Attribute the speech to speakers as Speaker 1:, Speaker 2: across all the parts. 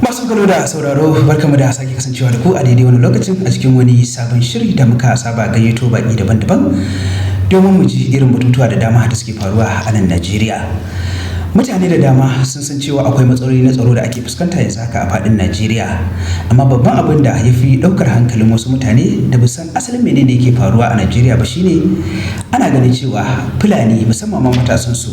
Speaker 1: Masu kallo da sauraro, barkamu da sake kasancewa da ku a daidai wani lokacin a cikin wani sabon shiri da muka saba gayyato baki daban-daban domin mu ji irin batutuwa da dama da suke faruwa a nan Najeriya. Mutane da dama sun san cewa akwai matsaloli na tsaro da ake fuskanta yanzu haka a faɗin Najeriya. Amma babban abin da ya fi ɗaukar hankalin wasu mutane da ba san asalin menene yake faruwa a Najeriya ba shine ana ganin cewa Fulani, musamman ma matasansu,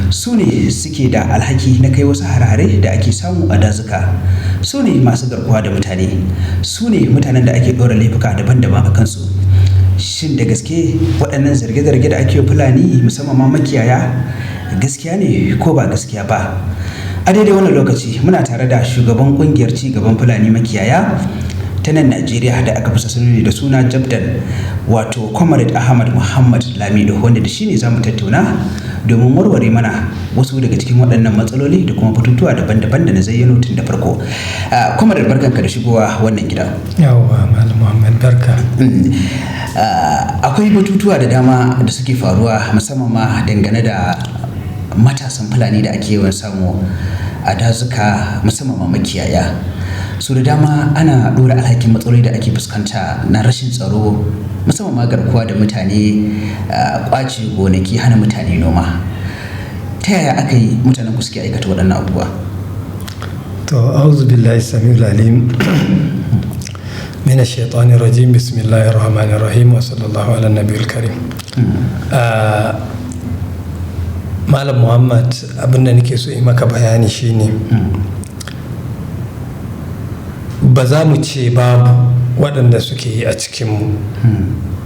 Speaker 1: su ne suke da alhaki na kai wasu hare-hare da ake samu a dazuka, su ne masu garkuwa da mutane, su ne mutanen da ake ɗora laifuka daban-daban a kansu. Shin da gaske waɗannan zarge-zarge da ake yi Fulani, musamman ma makiyaya, gaskiya ne ko ba gaskiya ba? A daidai wannan lokaci muna tare da shugaban kungiyar ci gaban Fulani makiyaya ta nan Najeriya da aka fi sani da suna Jabdan, wato Comrade Ahmad Muhammad Lamido, wanda da shi ne za mu tattauna domin warware mana wasu daga cikin waɗannan matsaloli da kuma batutuwa daban-daban da na zayyano tun da farko. Comrade, barkanka da shigowa wannan gida.
Speaker 2: Yawwa, Malam Muhammad, barka.
Speaker 1: Akwai batutuwa da dama da suke faruwa, musamman ma dangane da matasan Fulani da ake yawan samu a dazuka, musamman ma makiyaya. Su da dama ana ɗora alhakin matsaloli da ake fuskanta na rashin tsaro, musamman ma garkuwa da mutane, ƙwace gonaki, hana mutane noma. Ta yaya aka yi mutanen ku suke aikata waɗannan abubuwa?
Speaker 2: To, auzu billahi samiul alim min ash-shaytanir rajim. Bismillahir rahmanir rahim, wa sallallahu ala nabiyil karim. Malam Muhammad, abinda nake so yi maka bayani shine ba za mu ce babu waɗanda suke yi a cikinmu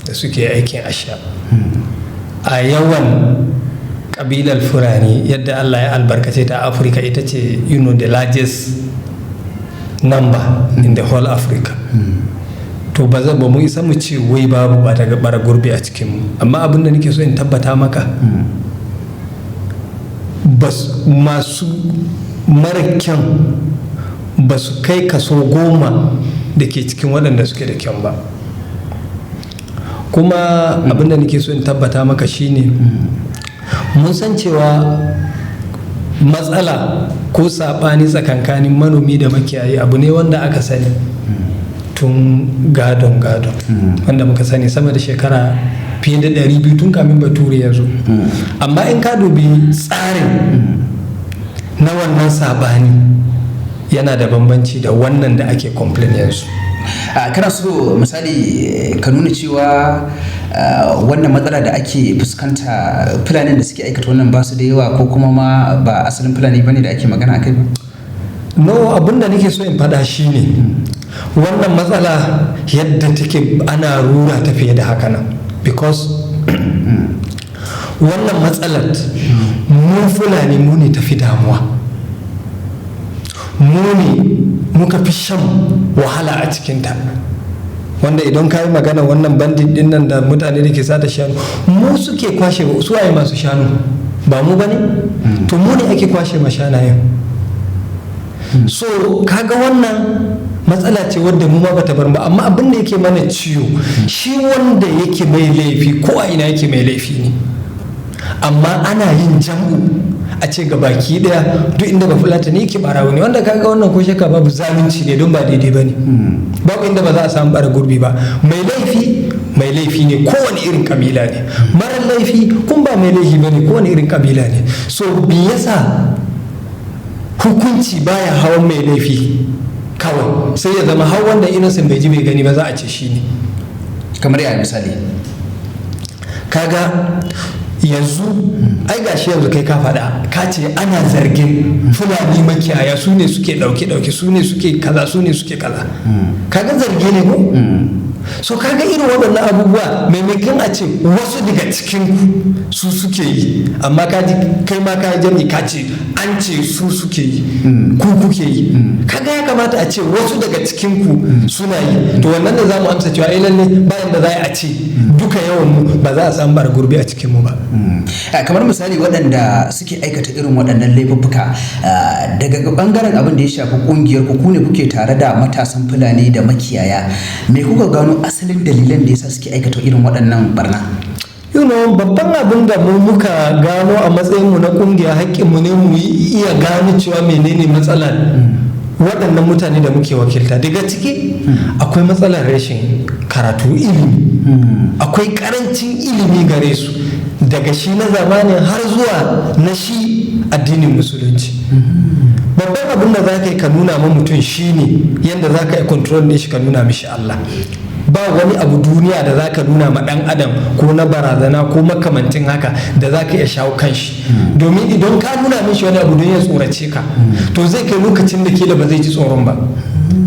Speaker 2: da suke aikin asha. A yawan ƙabilar Fulani, yadda Allah ya albarkace ta, Afirka ita ce the largest number in the whole Africa. To, ba za ba mu isa mu ce wai babu ba daga bara gurbi a cikinmu. Amma abin da nake so in tabbata maka, masu mara kyan ba su kai kaso 10 da ke cikin waɗanda suke da kyan ba. Kuma abin da nake so in tabbata maka shine mun san cewa matsala ko saɓani tsakankanin manomi da makiyayi abu ne wanda aka sani tun gadon gadon, wanda muka sani sama da shekara fiye da 200 tun kamin Bature ya zo. Amma in ka dubi tsarin na wannan saɓani, yana da bambanci da wannan da ake complain yanzu.
Speaker 1: Kana so misali ka nuna cewa wannan matsala da ake fuskanta, Fulanin da suke aikata wannan ba su da yawa, ko kuma ma ba asalin Fulani bane da ake magana akai ba?
Speaker 2: No, abin da nake so in faɗa shine wannan matsala yadda take ana rura ta fiye da haka nan, because wannan matsalar mu Fulani mu ne tafi damuwa, mu ne muka fi shan wahala a cikinta. Wanda idan ka yi magana wannan bandit din nan da mutane da ke sata shanu, mu suke kwashe. Su waye masu shanu? Ba mu bane? To, mu ne ake kwashe ma shanayen. So kaga wannan matsala ce wadda mu ma bata bar ba. Amma abin da yake mana ciwo, shi wanda yake mai laifi, ko a ina yake mai laifi ne, amma ana yin jam'u a ce ga baki daya duk inda Bafulatani yake barawo ne. Wanda kaga wannan ko shakka babu zalunci ne, don ba daidai ba ne. Babu inda ba za a samu bara gurbi ba. Mai laifi mai laifi ne, kowane irin kabila ne. Marar laifi kun ba mai laifi ba ne, kowane irin kabila ne. So bi yasa hukunci baya hawan mai laifi kawai, sai ya zama har wanda innocent bai ji bai gani ba za a ce shi ne?
Speaker 1: Kamar yaya misali?
Speaker 2: Kaga yanzu ai gashi yanzu kai ka faɗa, ka ce ana zargin Fulani makiyaya su ne suke ɗauke ɗauke, su ne suke kaza, su ne suke kaza. Kaga zargi ne ko? So kaga irin waɗannan abubuwa, maimakon a ce wasu daga cikin su suke yi, amma ka ji kai ma ka yi jami, ka ce an ce su suke yi, ku kuke yi. Kaga ya kamata a ce wasu daga cikin ku suna yi. To, wannan da za mu amsa cewa eh lalle, bayan da za a ce duka yawan mu ba za a samu bara gurbi a cikin mu ba.
Speaker 1: Kamar misali waɗanda suke aikata irin waɗannan laifuffuka, daga ɓangaren abin da ya shafi ƙungiyar ku, ku ne kuke tare da matasan Fulani da makiyaya, me kuka gano asalin dalilan da yasa suke aikata irin waɗannan barna?
Speaker 2: Babban abin da mu muka gano a matsayin mu na kungiya, haƙƙinmu ne mu iya gano cewa menene matsalar. Waɗannan mutane da muke wakilta, daga ciki akwai matsalar rashin karatu, ilimi. Akwai karancin ilimi gare su, daga shi na zamanin har zuwa na shi addinin Musulunci. Babban abin da za ka yi ka nuna ma mutum shine yadda za ka yi control ne shi, ka nuna mishi Allah. Ba wani abu duniya da za ka nuna ma ɗan adam ko na barazana ko makamancin haka da za ka iya shawo kan shi, domin idan ka nuna mishi wani abu don ya tsorace ka, to zai kai lokacin da kila ba zai ji tsoron ba.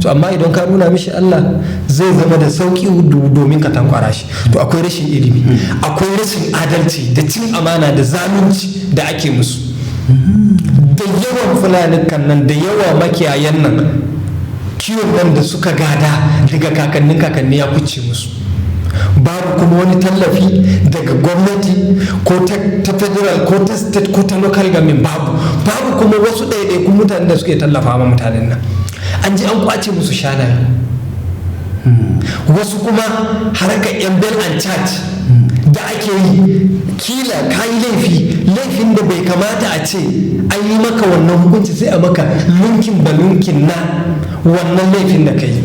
Speaker 2: To amma idan ka nuna mishi Allah, zai zama da sauki domin ka tankwara shi. To akwai rashin ilimi, akwai rashin adalci da cin amana da zalunci da ake musu. Da yawan Fulani kan nan, da yawa makiyayan nan, kiwon nan da suka gada daga kakannin kakanni ya kuce musu. Babu kuma wani tallafi daga gwamnati, ko ta federal, ko ta state, ko ta local government. Babu kuma wasu ɗaiɗaikun mutanen da suke tallafa ma mutanen nan. An ji an kwace musu shanaye, wasu kuma harkar yan bail and charge da ake yi. Kila ka yi laifi, laifin da bai kamata a ce an yi maka wannan hukunci, sai a maka lunkin ba lunkin na wannan laifin da ka yi.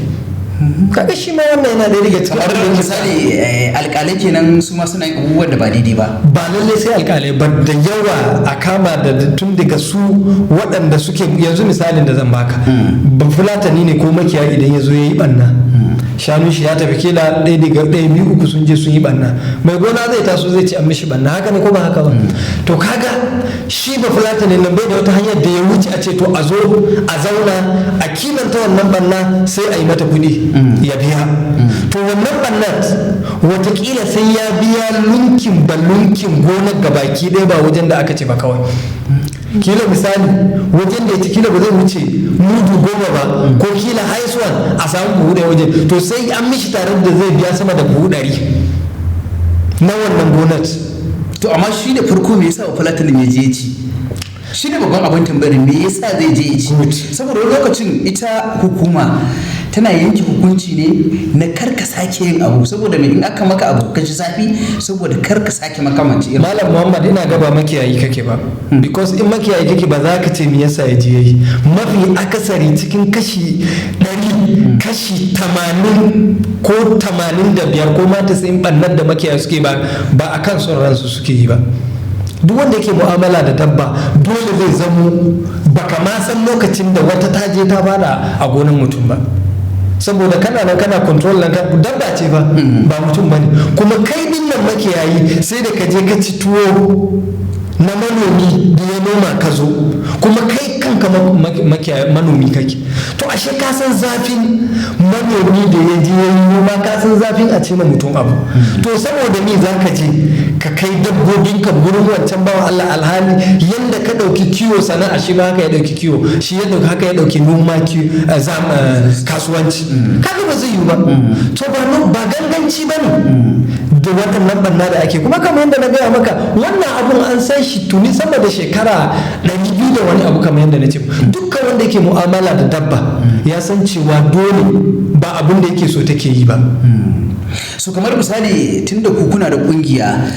Speaker 2: Kaga shi ma wannan yana ɗaya daga cikin
Speaker 1: Kamar
Speaker 2: abin da
Speaker 1: misali alƙalai kenan, su ma suna yin abubuwan da ba daidai ba?
Speaker 2: Ba lallai sai alkalai ba. Da yawa a kama da tun daga su waɗanda suke yanzu. Misalin da zan baka, ba Fulatani ne ko makiya, idan ya zo ya yi ɓanna, shanun shi ya tafi, kila ɗaya daga ɗaya, biyu, uku sun je sun yi ɓanna, mai gona zai taso zai ce an mishi ɓanna. Haka ne ko ba haka ba? To kaga shi ba Fulatani nan bai da wata hanyar da ya wuce a ce to a zo a zauna a kimanta wannan ɓanna, sai a yi mata kuɗi ya biya. To wannan ɓannat watakila sai ya biya lunkin ba lunkin gonar gabaki ɗaya, ba wajen da aka ce ba kawai. Kila misali wajen da ya ci kila ba zai wuce mudu 10 ba, ko kila highest one a samu buhu 1 wajen, to sai an mishi tare da zai biya sama da buhu 100 na wannan gonar.
Speaker 1: To amma shi da farko, me yasa Fulatani ya je ya ci? Shi ne babban abin tambayar, me yasa zai je ya ci? Saboda wani lokacin ita hukuma tana yanke hukunci ne na kar ka sake yin abu, saboda me? In aka maka abu ka ji zafi, saboda kar ka sake makamanci irin
Speaker 2: Malam Muhammad, ina gaba makiyayi kake ba, because in makiyayi kake ba za ka ce me yasa ya je yayi. Mafi akasari cikin kashi 100, kashi 80 ko 85 ko ma 90, ɓannar da makiyaya suke ba, ba a kan son ransu suke yi ba. Duk wanda yake mu'amala da dabba dole zai zamo baka ma san lokacin da wata ta je ta fada a gonan mutum ba, saboda kana nan kana control nan dabba ce ba, ba mutum bane. Kuma kai din nan makiyayi, sai da ka je ka ci tuwo na manomi da ya noma ka zo, kuma kai kanka manomi kake. To ashe ka san zafin manomi da ya je ya yi noma, ka san zafin a ce ma mutum abu. To saboda me za ka je ka kai dabbobinka gurin wancan bawan Allah, alhali yanda ka ɗauki kiwo sana'a, shi ma haka ya ɗauki kiwo, shi ya ɗauki haka ya ɗauki noma kasuwanci? Kaga ba zai yiwu ba. To ba ganganci ba ne da waɗannan ɓanna da ake. Kuma kamar yadda na gaya maka, wannan abun an san shi tuni sama da shekara 200 da wani abu. Kamar yadda na ce, dukkan wanda yake mu'amala da dabba ya san cewa dole ba abun da yake so take yi ba.
Speaker 1: So kamar misali, tunda ku kuna da kungiya,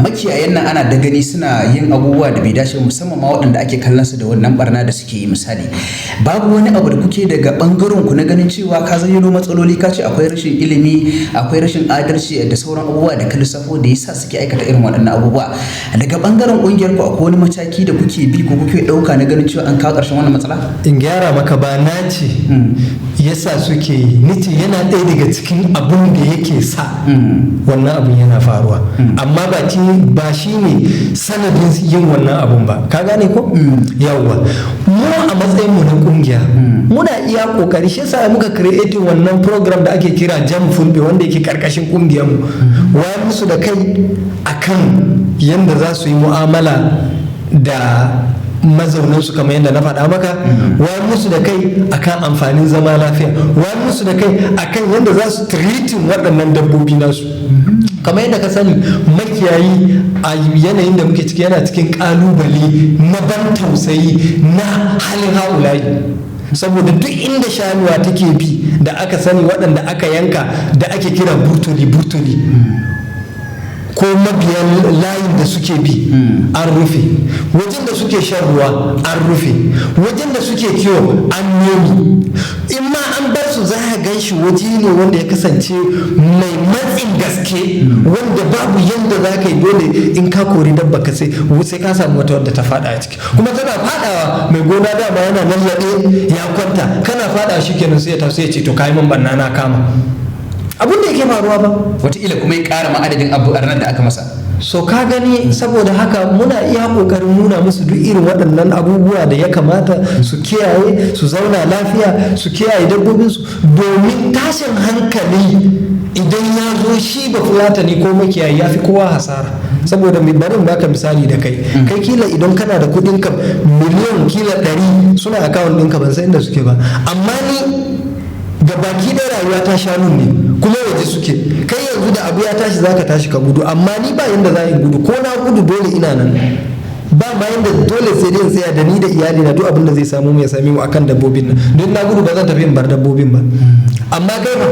Speaker 1: makiyayan nan ana da gani suna yin abubuwa da bai dace ba, musamman ma waɗanda ake kallon su da wannan barna da suke yi. Misali, babu wani abu da kuke daga bangaren ku na ganin cewa ka zayyano matsaloli, ka ce akwai rashin ilimi, akwai rashin adalci da sauran abubuwa da ka lissafo da yasa suke aikata irin waɗannan abubuwa? Daga bangaren kungiyar ku, akwai wani mataki da kuke bi ko kuke ɗauka na ganin cewa an kawo ƙarshen wannan matsala?
Speaker 2: In gyara maka, ba na ce yasa suke yi, nice yana ɗaya daga cikin abun da yake sa wannan abun yana faruwa, amma ba shi ne sanadin yin wannan abun ba. Ka gane ko? Yawwa. Mu a matsayin mu na kungiya muna iya kokari, shi yasa muka create wannan program da ake kira Jam Fulbe, wanda yake karkashin kungiyar mu, wayar musu da kai akan yanda za su yi mu'amala da mazaunansu, kamar yadda na faɗa maka, wayar musu da kai akan amfanin zama lafiya, wayar musu da kai akan yadda za su treating waɗannan dabbobi nasu. Kamar yadda ka sani, makiyayi a yanayin da muke ciki yana cikin ƙalubale na ban tausayi na halin ha'ulayi, saboda duk inda shanuwa take bi da aka sani, waɗanda aka yanka da ake kira burtoli burtoli. Ko mabiyan layin da suke bi an rufe, wajen da suke shan ruwa an rufe, wajen da suke kiwo an nomi. In ma an bar su, za a gan shi waje ne wanda ya kasance mai matsin gaske, wanda babu yadda za ka yi. Dole in ka kori dabba ka sai ka samu wata wadda ta fada a ciki, kuma tana fadawa, mai gona dama yana lallaɓe ya kwanta, kana fada shi kenan, sai ya taso ya ce, "To, kayi min banna, na kama." Abin da yake faruwa ba.
Speaker 1: Wataƙila kuma ya ƙara ma adadin abu ɓarnar da aka masa.
Speaker 2: So ka gani, saboda haka muna iya kokarin nuna musu duk irin waɗannan abubuwa da ya kamata su kiyaye, su zauna lafiya, su kiyaye dabbobinsu, domin tashin hankali idan ya zo shi, ba Fulatani ko makiyayi ya fi kowa hasara. Saboda mai, barin baka misali da kai. Kai kila idan kana da kuɗin ka miliyan kila 100 suna account ɗinka, ban san inda suke ba, amma ni ga baki ɗaya rayuwa ta shanun ne, kuma waje suke. Kai yanzu da abu ya tashi, zaka tashi ka gudu, amma ni ba yanda za in gudu. Ko na gudu, dole ina nan, ba ma yanda, dole sai dai in tsaya da ni da iyali na, duk abin da zai samu mu ya same mu akan dabbobin nan, don na gudu ba zan tafi in bar dabbobin ba. Amma kai ba,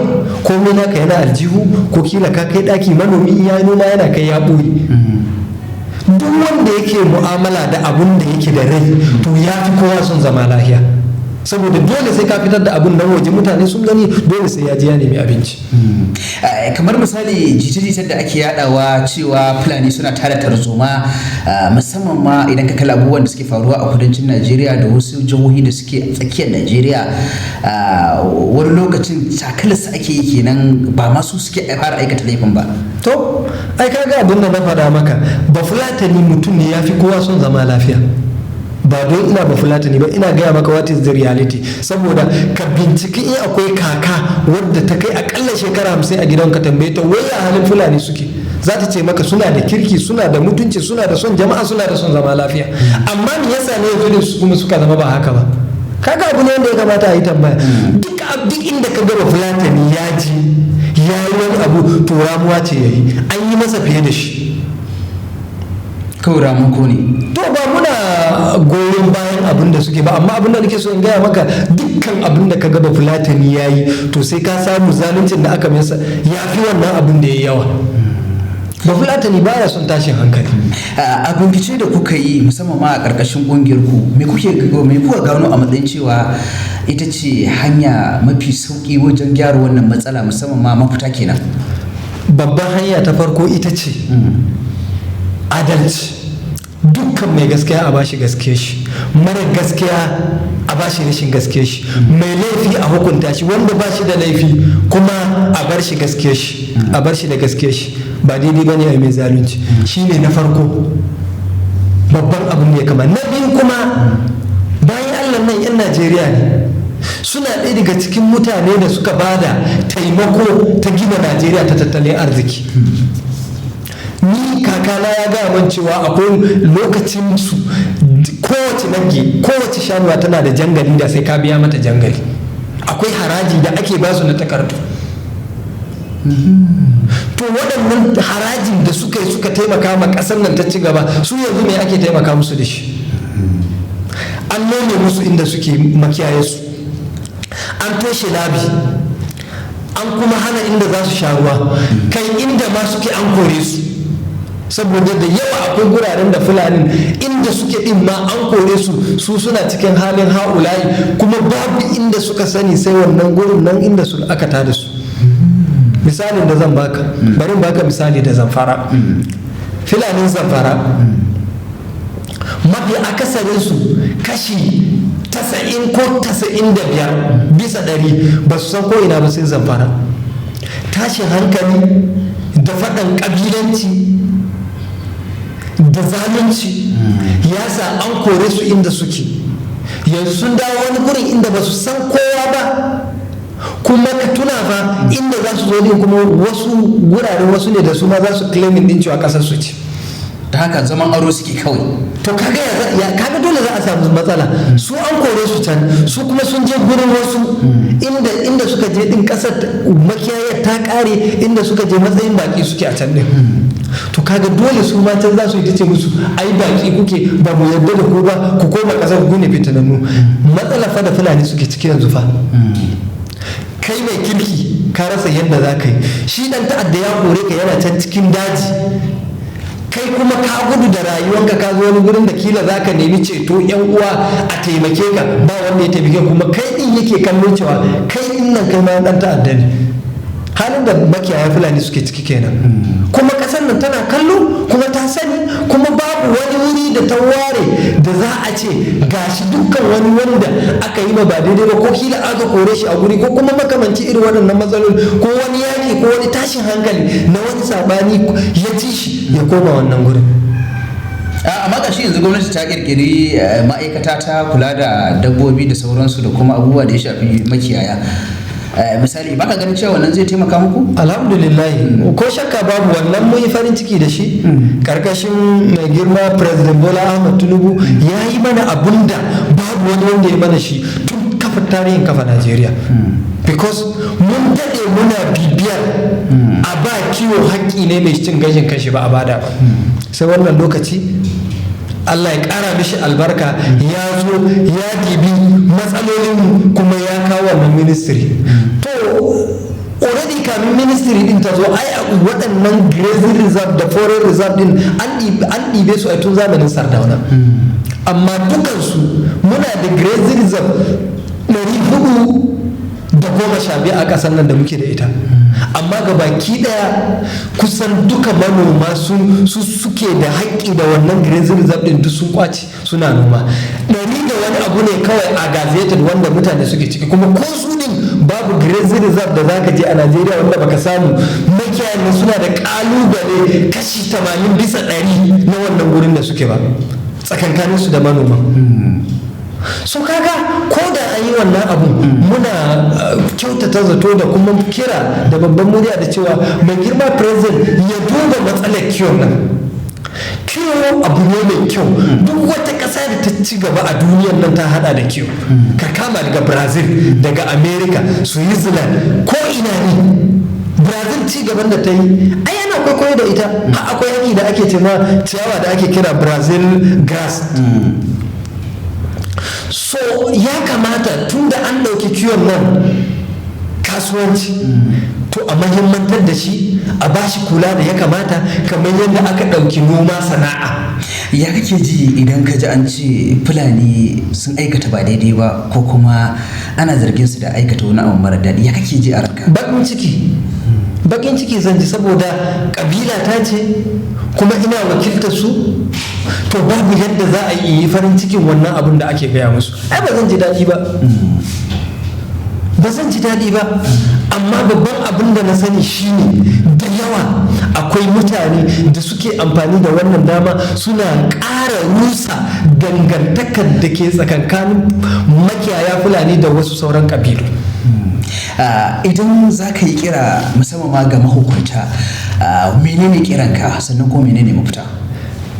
Speaker 2: komai naka yana aljihu, ko kila ka kai daki, manomi in ya noma yana kai ya ɓoye. Duk wanda yake mu'amala da abun da yake da rai, to ya fi kowa son zama lafiya, saboda dole sai ka fitar da abun nan waje mutane sun gani, dole sai ya je ya nemi abinci.
Speaker 1: Kamar misali jita-jitar da ake yadawa cewa Fulani suna tada tarzoma, musamman ma idan ka kalla abubuwan da suke faruwa a kudancin Najeriya da wasu jihohi da suke tsakiyar Najeriya, wani lokacin takalarsa ake yi kenan, ba ma su suke fara aikata laifin ba.
Speaker 2: To, ai kaga abin da na faɗa maka, ba Fulatani mutum ne ya fi kowa son zama lafiya. Ba don ina ba Fulatani ba, ina gaya maka what is the reality, saboda ka binciki in akwai kaka wadda ta kai akalla shekara 50 a gidan, ka tambaye ta wai ya halin Fulani suke, za ta ce maka suna da kirki, suna da mutunci, suna da son jama'a, suna da son zama lafiya. Amma me yasa ne yanzu da su kuma suka zama ba haka ba? Kaga abu ne wanda ya kamata a yi tambaya. Duk inda ka ga Fulatani ya ji ya yi wani abu, to ramuwa ce ya yi, an yi masa fiye da shi.
Speaker 1: Kawai ramuko ne.
Speaker 2: To, ba muna goyon bayan abin da suke ba, amma abin da nake so in gaya maka, dukkan abin da ka ga Bafulatani ya yi, to sai ka samu zaluncin da aka masa ya fi wannan abin da ya yi yawa. Bafulatani baya son tashin hankali.
Speaker 1: A bincike da kuka yi, musamman ma a ƙarƙashin ƙungiyar ku, me kuka gano a matsayin cewa ita ce hanya mafi sauƙi wajen gyara wannan matsala, musamman ma mafita kenan?
Speaker 2: Babban hanya ta farko ita ce adalci. Dukkan mai gaskiya a bashi gaskiya shi, mara gaskiya a bashi rashin gaskiya shi, mai laifi a hukunta shi, wanda ba shi da laifi kuma a bar shi gaskiya shi, a bar shi da gaskiya shi. Ba daidai bane a mai zalunci. Shine na farko, babban abin da ya kama. Na biyu kuma, bayan Allah nan 'yan Najeriya ne, suna ɗaya daga cikin mutane da suka bada taimako ta gina Najeriya ta tattalin arziki. Ni kakana ya gaya man cewa akwai lokacin su kowace nagge, kowace shanuwa tana da jangali da sai ka biya mata jangali, akwai haraji da ake basu na takardu. To, waɗannan harajin da suka yi suka taimaka ma ƙasar nan ta ci gaba, su yanzu me ake taimaka musu da shi? An nome musu inda suke makiyaye su, an toshe labi, an kuma hana inda za su sha ruwa. Kai, inda ma suke an kore su, saboda da yawa akwai guraren da Fulanin inda suke din ma an kore su, su suna cikin halin ha'ulayi, kuma babu inda suka sani sai wannan gurin nan inda su aka tada su. Misalin da zan baka, bari in baka misali da Zamfara. Filanin Zamfara, mafi akasarinsu, kashi 90 ko 95%, ba su san ko'ina ba sai Zamfara. Tashin hankali da faɗan ƙabilanci da zalunci ya sa an kore su inda suke. Yanzu sun dawo wani gurin inda ba su san kowa ba. Kuma ka tuna fa, inda za su zo din kuma wasu guraren wasu ne da su ma za su claiming din cewa kasar su ce.
Speaker 1: Da haka zaman aro suke kawai.
Speaker 2: To, kaga ya kaga dole za a samu matsala. Su an kore su can, su kuma sun je gurin wasu, inda suka je din kasar makiyayar ta kare, inda suka je matsayin baki suke a can din. To, kaga dole su ma can za su yi ta ce musu, "Ai baki kuke, ba mu yarda da ku ba, ku koma kasar ku ne fitinannu." Matsala fa da Fulani suke ciki yanzu fa. Kai Kai mai kirki ka rasa yadda za ka yi. Shi dan ta'adda ya kore ka, yana can cikin daji. Kai kuma ka gudu da rayuwanka, ka zo wani gurin da kila za ka nemi ceto, yan uwa a taimake ka, ba wanda ya taimake. Kuma kai din yake kallo cewa kai din nan kai ma dan ta'adda ne. Halin da makiyaya Fulani suke ciki kenan. Kuma kasar nan tana kallo, kuma ta sani, kuma babu wani wuri da ta ware da za a ce gashi dukkan wani wanda aka yi ma ba daidai ba, ko kila aka kore shi a guri, ko kuma makamanci irin waɗannan matsaloli, ko wani yaƙi, ko wani tashin hankali na wani sabani ya ci shi, ya koma wannan gurin.
Speaker 1: Amma ga shi yanzu gwamnati ta kirkiri ma'aikata ta kula da dabbobi da sauransu da kuma abubuwa da ya shafi makiyaya. Misali, baka ganin cewa wannan zai taimaka muku?
Speaker 2: Alhamdulillah, ko shakka babu, wannan mun yi farin ciki da shi. Karkashin mai girma President Bola Ahmad Tinubu, ya yi mana abun da babu wani wanda ya mana shi tun kafa tarihin kafa Najeriya, because mun daɗe muna bibiyar a ba kiwo haƙƙi ne mai cin gashin kashi, ba a bada ba. Sai wannan lokaci, Allah ya ƙara mishi albarka, ya zo ya dibi matsalolinmu kuma ya kawo wannan ministry. To, already kamin ministry din ta zo, ai waɗannan grazing reserve da forest reserve din an ɗibe su a tun zamanin Sardauna. Amma dukansu muna da grazing reserve 415 a ƙasar nan da muke da ita, amma ga baki ɗaya kusan duka manoma su suke da haƙƙi da wannan grazing reserve din, duk sun kwace suna noma. Ɗari da wani abu ne kawai a gazetted wanda mutane suke ciki. Kuma ko su din, babu grazing reserve da zaka je a Najeriya wanda baka samu makiyayan suna da ƙalubale kashi 80% na wannan gurin da suke ba tsakankaninsu da manoma. So kaga ko da an yi wannan abun, muna kyautata zato da kuma kira da babban murya da cewa mai girma President ya duba matsalar kiwon nan. Kiwo abu ne mai kyau. Duk wata ƙasa da ta ci gaba a duniyar nan ta hada da kiwo. Ka kama daga Brazil, daga America, Switzerland, ko ina ne. Brazil, ci gaban da ta yi, ai ana kwaikwayo da ita. Har akwai yaki da ake ce ma ciyawa da ake kira Brazil grass. So ya kamata, tun da an ɗauki kiwon nan kasuwanci, to a mahimmantar da shi, a bashi kula da ya kamata, kamar yadda aka ɗauki noma sana'a.
Speaker 1: Ya kake ji idan ka ji an ce Fulani sun aikata ba daidai ba, ko kuma ana zargin su da aikata wani abu mara daɗi? Ya kake ji a ranka?
Speaker 2: Bakin ciki, bakin ciki zan ji, saboda kabila ta ce kuma ina wakiltar su. To, babu yadda za a yi farin cikin wannan abun da ake gaya musu. Ai ba zan ji daɗi ba, ba zan ji daɗi ba. Amma babban abin da na sani shine da yawa akwai mutane da suke amfani da wannan dama suna ƙara rusa dangantakar da ke tsakankanin makiyaya Fulani da wasu sauran ƙabilu.
Speaker 1: Idan za ka yi kira musamman ma ga mahukunta, menene kiranka, sannan ko menene mafita?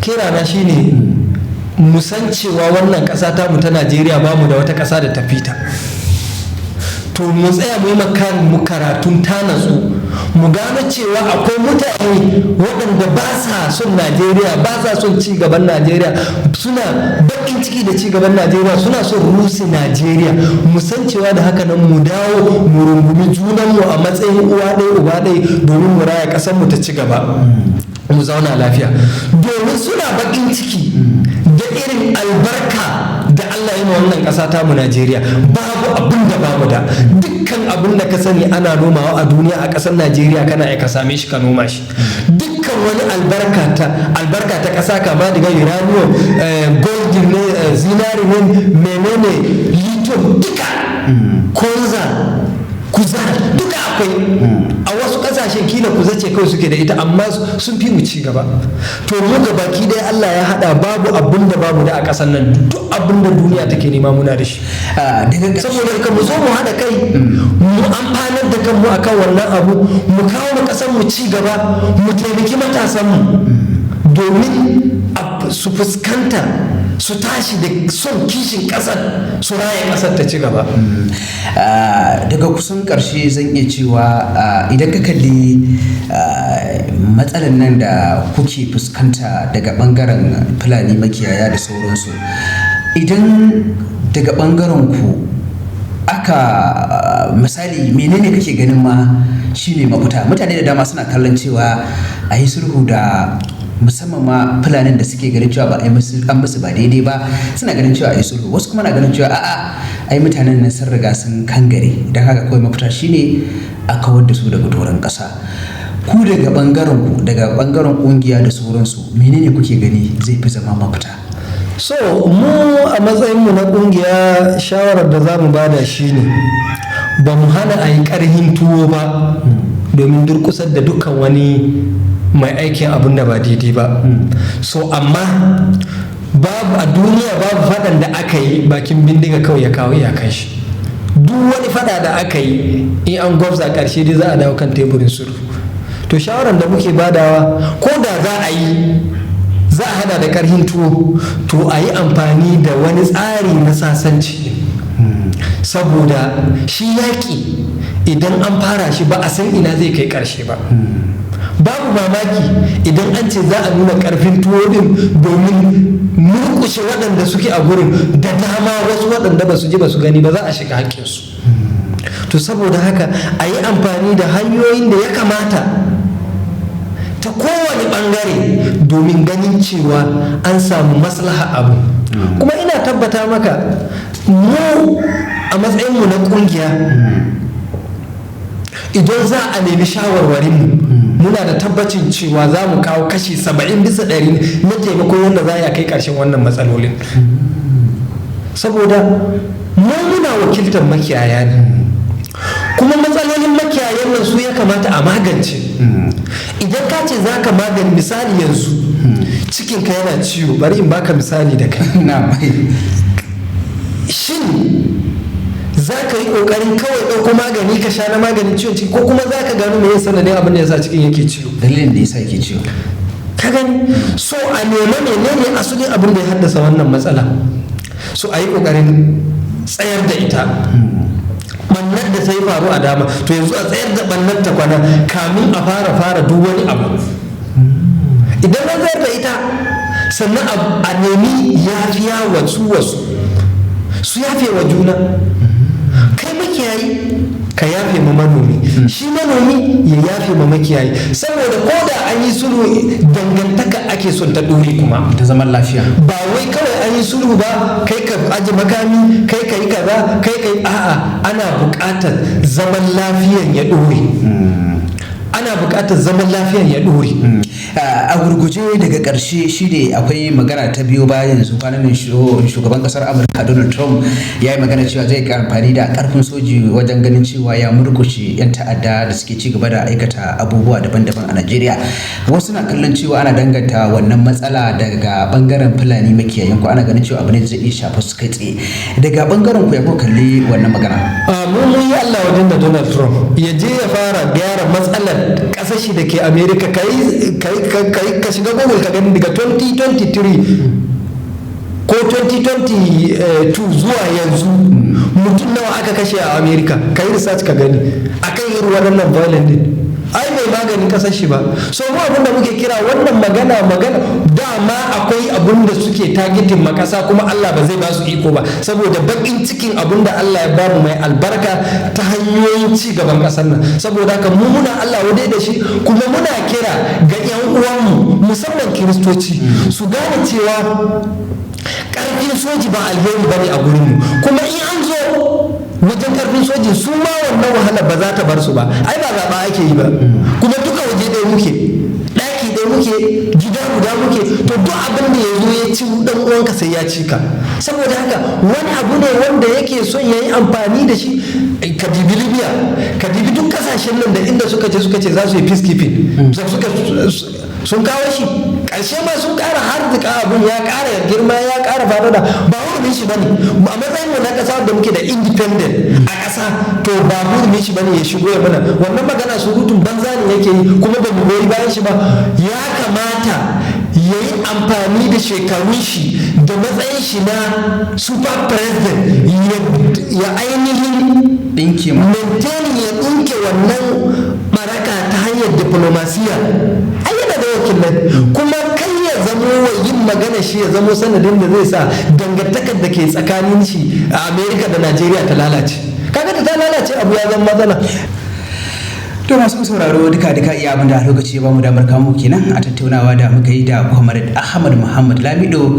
Speaker 2: Kirana shine mu san cewa wannan ƙasa tamu ta Najeriya, bamu da wata ƙasa da ta fita. To, mu tsaya mu yi mu karatun ta natsu, mu gano cewa akwai mutane waɗanda ba sa son Najeriya, ba sa son ci gaban Najeriya, suna baƙin ciki da ci gaban Najeriya, suna son rusa Najeriya. Mu san cewa da haka nan mu dawo mu rungumi junanmu a matsayin uwa ɗaya uba ɗaya, domin mu raya ƙasar mu ta ci gaba, mu zauna lafiya, domin suna baƙin ciki da irin albarka da Allah ya wannan ƙasa ta mu Najeriya. Babu abin da bamu da. Dukkan abin da ka sani ana nomawa a duniya, a ƙasar Najeriya kana iya ka same shi ka noma shi. Dukkan wani albarka ta ƙasa, kama daga uranium, gold ne, zinari ne, menene, lithium, duka, konza, kuza, duka akwai. A wasu kasashen kila kuza ce kawai suke da ita, amma sun fi mu ci gaba. To, mu ga baki ɗaya Allah ya hada, babu abin da babu da a ƙasar nan. Duk abin da duniya take nema muna da shi. Saboda haka mu zo mu haɗa kai, mu amfanar da kanmu akan wannan abu, mu kawo mu ƙasar mu ci gaba, mu taimaki matasan mu domin su fuskanta, su tashi da son kishin ƙasar, su raya ƙasar ta ci gaba.
Speaker 1: Daga kusan ƙarshe zan iya cewa, idan ka kalli matsalar nan da kuke fuskanta daga ɓangaren Fulani makiyaya da sauransu, idan daga ɓangaren ku Aka misali, menene kake ganin ma shine mafita? Mutane da dama suna kallon cewa a yi sulhu da musamman ma Fulanin da suke ganin cewa ba a yi musu, an musu ba daidai ba, suna ganin cewa a yi sulhu. Wasu kuma na ganin cewa a'a, ai mutanen nan sun riga sun kangare, don haka kawai mafita shine a kawar da su daga doron ƙasa. Ku daga bangaren ku, daga bangaren kungiya da sauransu, menene kuke gani zai fi zama mafita?
Speaker 2: So mu a matsayinmu na kungiya, shawarar da za mu bada shine ba mu hana a yi karhin tuwo ba domin durkusar da dukkan wani mai aikin abin da ba daidai ba. So amma babu a duniya babu faɗan da aka yi bakin bindiga kawai ya kawo iyakan shi. Duk wani faɗa da aka yi, in an gwabza, ƙarshe dai za a dawo kan teburin sulhu. To shawarar da muke badawa, ko da za a yi, za a hada da karhin tuwo, to a yi amfani da wani tsari na sasanci, saboda shi yaƙi idan an fara shi ba a san ina zai kai ƙarshe ba. Babu mamaki idan an ce za a nuna ƙarfin tuwo din domin murƙushe waɗanda suke a gurin, da dama wasu waɗanda ba su ji ba su gani ba za a shiga haƙƙinsu. To saboda haka a yi amfani da hanyoyin da ya kamata ta kowane bangare domin ganin cewa an samu maslaha abu. Kuma ina tabbata maka, mu a matsayinmu na kungiya, idan za a nemi shawarwarinmu, muna da tabbacin cewa za mu kawo kashi 70% na taimako wanda za a kai ƙarshen wannan matsalolin, saboda mu muna wakiltar makiyaya ne, kuma matsalolin makiyayan nan su ya kamata a magance. Idan ka ce za ka magani, misali yanzu cikinka yana ciwo, bari in baka misali da kai. Shin za ka yi ƙoƙarin kawai ɗauko magani ka sha na maganin ciwon ciki, ko kuma za ka gano me ya sanadin abin da ya sa cikin yake ciwo?
Speaker 1: Dalilin da yasa yake ciwo.
Speaker 2: Ka gani? So a nema menene asalin abin da ya haddasa wannan matsala, so a yi ƙoƙarin tsayar da ita. Ɓannar da ta yi faru a dama, to yanzu a tsayar da ɓannar ta kwana kamin a fara duk wani abu. Idan an tsayar da ita, sannan a nemi yafiya wa su, wasu su yafe wa juna. Kai makiyayi ka yafe ma manomi, shi manomi ya yafe ma makiyayi, saboda ko da an yi sulhu, dangantaka ake son ta ɗore kuma
Speaker 1: ta zaman lafiya.
Speaker 2: Ba wai kawai an yi sulhu ba, kai ka aje makami, kai ka yi kaza, kai ka yi a'a. Ana buƙatar zaman lafiyan ya ɗore, ana buƙatar zaman lafiyan ya ɗore.
Speaker 1: A gurguje, daga ƙarshe shine akwai magana ta biyo bayan yanzu kwanan nan, shugaban ƙasar Amurka Donald Trump ya yi magana cewa zai yi amfani da ƙarfin soji wajen ganin cewa ya murkushe 'yan ta'adda da suke ci gaba da aikata abubuwa daban-daban a Najeriya. Wasu na kallon cewa ana danganta wannan matsala daga bangaren Fulani makiyayan ku, ana ganin cewa abu ne da zai iya shafa su kai tsaye. Daga bangaren ku, ya kuka kalli wannan magana?
Speaker 2: Mu mun yi Allah wajen da Donald Trump. Ya je ya fara gyara matsalar ƙasar shi da ke America. Ka shiga Google ka gani, daga 2023 ko 2022 zuwa yanzu, mutum nawa aka kashe a America? Ka yi research ka gani akan irin waɗannan violent din. Ai bai maganin kasar shi ba. So mu abin da muke kira, wannan magana magana dama akwai abin da suke targeting ma kasa, kuma Allah ba zai ba su iko ba, saboda bakin cikin abin da Allah ya bamu mai albarka ta hanyoyin ci gaban kasar nan. Saboda haka mu muna Allah wadai da shi, kuma muna kira ga yan uwanmu, musamman Kiristoci, su gane cewa karfin soji ba alheri bane a gurinmu. Kuma in an zo wajen karfin sojin, su ma wannan wahala ba za ta bar su ba. Ai ba zaɓa ake yi ba, kuma duka waje ɗaya muke, ɗaki ɗaya muke, gida guda muke. To duk abin da ya zo ya ci ɗan uwanka, sai ya ci ka. Saboda haka wani abu ne wanda yake son ya yi amfani da shi. Ka dibi Libya, ka dibi duk kasashen nan da inda suka ce za su yi peacekeeping, suka sun kawo shi ƙarshe ma sun ƙara harzika, abun ya ƙara girma, ya ƙara faɗaɗa. Ba hurumin shi bane. A matsayin mu na ƙasa da muke da independent a ƙasa, to ba hurumin shi bane ya shigo ya mana wannan magana. Surutun banza ne yake yi, kuma ba mu goyi bayan shi ba. Ya kamata ya yi amfani da shekarun shi da matsayin shi na super president ya ainihin
Speaker 1: ɗinke ma
Speaker 2: maintain, ya ɗinke wannan baraka ta hanyar diplomasiya. Ai yana da wakilai. Kuma kai ya zamo wa yin magana shi ya zamo sanadin da zai sa dangantakar da ke tsakanin shi a Amerika da Najeriya ta lalace. Kaga da ta lalace, abu ya zama matsala.
Speaker 1: To, masu sauraro, duka duka iya abin da lokaci ya bamu damar kamo kenan a tattaunawa da muka yi da Comrade Ahmad Muhammad Lamido,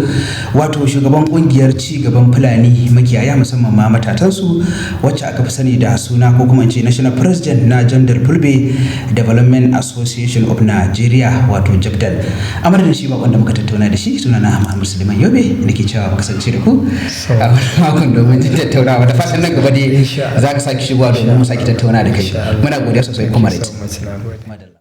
Speaker 1: wato shugaban kungiyar ci gaban Fulani makiyaya, musamman ma matatansu, wacce aka fi sani da suna, ko kuma in ce National President na Jandar Fulbe Development Association of Nigeria, wato JABDAN. A madadin shi bakon da muka tattauna da shi, suna na Muhammad Suleiman Yobe, nake cewa mu kasance da ku a wani makon domin jin tattaunawa. Da fatan nan gaba dai
Speaker 2: Insha Allah.
Speaker 1: za ka sake shigowa domin mu sake tattauna da kai.
Speaker 2: Insha Allah.
Speaker 1: Muna godiya sosai, comrade.
Speaker 2: So much, na gode.
Speaker 1: Madalla.